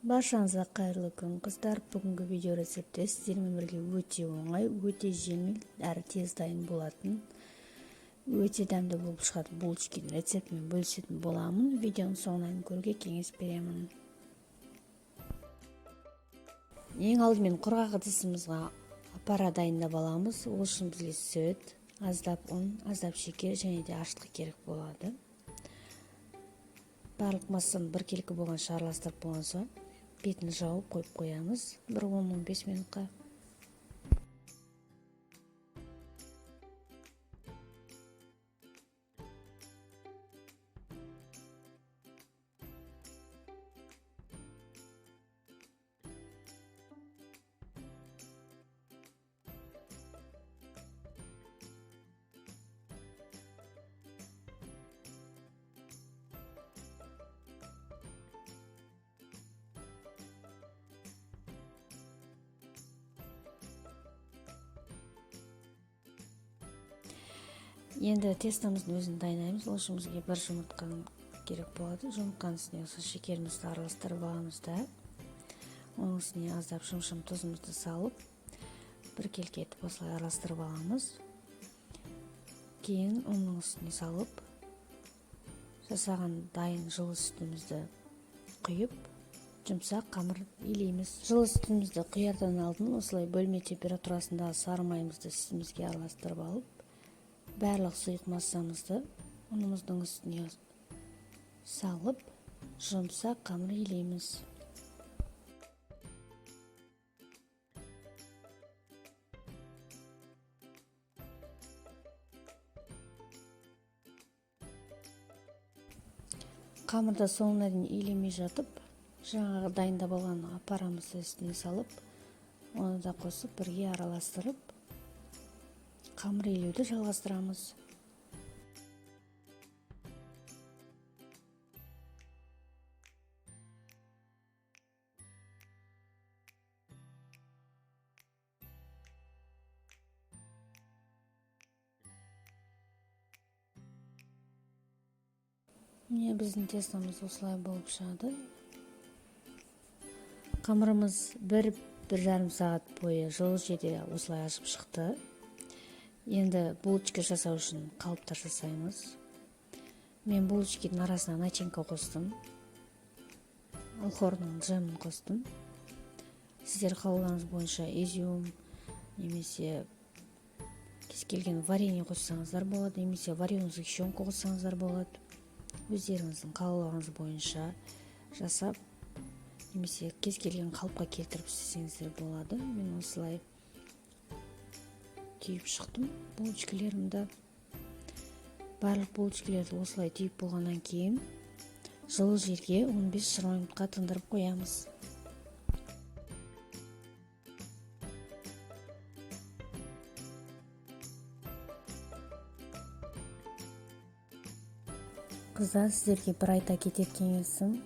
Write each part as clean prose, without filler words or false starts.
Баршаңызға қайырлы күн, қыздар. Бүгінгі видео рецептте сіздермен бірге өте оңай, өте жеңіл, әрі тез дайын болатын, өте дәмді болып шығатын булочкидің рецептімен бөлісетін боламын. Видеоның соңына дейін көруге кеңес беремін. Ең алдымен құрғақ ыдысымызға апара дайындап аламыз. Ол үшін бізге сүт, аздап ұн, аздап шекер және де ашытқы керек болады. Барлық массаны біркелкі болғанша араластырып болған соң бетін жауып қойып қоямыз бір 10-15 минутқа. Енді тестомыздың өзін дайындаймыз. Ол үшін бізге бір жұмыртқа керек болады. Жұмыртқаның үстіне осы шекерімізді араластырып аламыз да, оның үстіне аздап шымшым тұзымызды салып, біркелкі етіп осылай араластырып аламыз. Кейін ұнның үстіне салып, жасаған дайын жылы сүтімізді құйып, жұмсақ қамыр илейміз. Жылы сүтімізді құярдан алдын осылай бөлме температурасындағы сары майымызды сүтімізге араластырып алып, барлық сұйық массамызды ұнымыздың үстіне салып, жұмсақ қамыр илейміз. Қамырды соңына дейін илемей жатып, жаңағы дайындап алған апарамызды үстіне салып, оны да қосып бірге араластырып, қамыр илеуді жалғастырамыз. Міне, біздің тестомыз осылай болып шығады. Қамырымыз 1-1,5 сағат бойы жылы жерде осылай ашып шықты. Енді булочка жасау үшін қалыптар жасаймыз. Мен булочкидің арасына начинка қостым. Алхорның джемін қостым. Сіздер қалауларыңыз бойынша изюм немесе кез келген варенье қоссаңыздар болады, немесе вареную сгущенку қоссаңыздар болады. Өздеріңіздің қалауларыңыз бойынша жасап, немесе кез келген қалыпқа келтіріп істесеңіздер болады. Мен осылай түйіп шықтым булочкалерімді. Барлық булочкалерді осылай түйіп болғаннан кейін жылы жерге 15-20 минутқа тындырып қоямыз. Қыздар, сіздерге бір айта кетер кеңесім,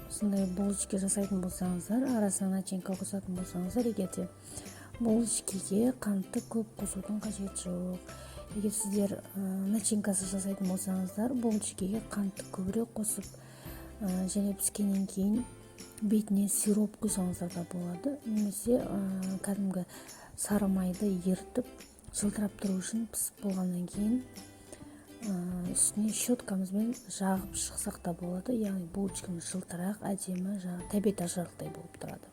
осындай булочка жасайтын болсаңыздар, арасына начинка қосатын болсаңыздар, егер де булочкеге қантты көп қосудың қажеті жоқ. Егер сіздер начинкасы жасайтын болсаңыздар, булочкеге қантты көбірек қосып, және піскеннен кейін бетіне сироп құйсаңыздар да болады, немесе кәдімгі сары майды ерітіп жылтырап тұру үшін пісіп болғаннан кейін үстіне щеткамызбен жағып шықсақ та болады. Яғни булочкамыз жылтырақ, әдемі, жаңағы тәбет ажарлықтай болып тұрады.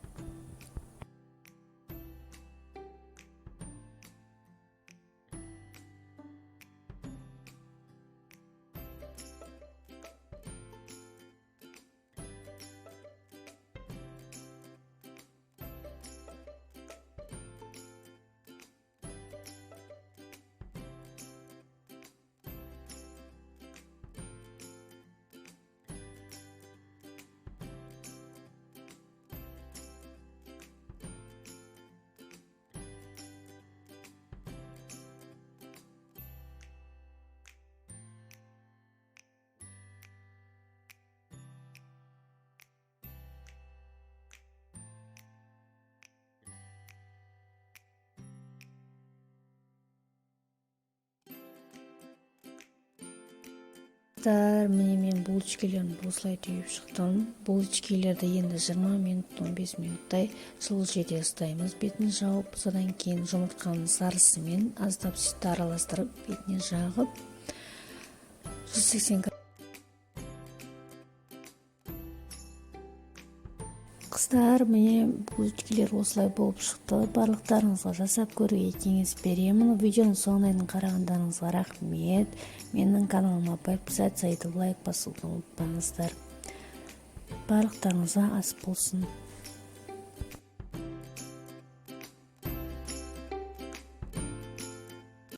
Достар, міне, мен булочкилерімді осылай түйіп шықтым. Булочкилерді енді 20 минут, 15 минуттай жылы жерде ұстаймыз бетін жауып. Содан кейін жұмыртқаның сарысымен аздап сүтті араластырып, бетіне жағып, 180. Қыздар, міне, булочкилер осылай болып шықты. Барлықтарыңызға жасап көруге кеңес беремін. Видеоның соңына дейін қарағандарыңызға рахмет. Менің каналыма подписаться етіп, лайк басуды ұмытпаңыздар. Барлықтарыңызға ас болсын!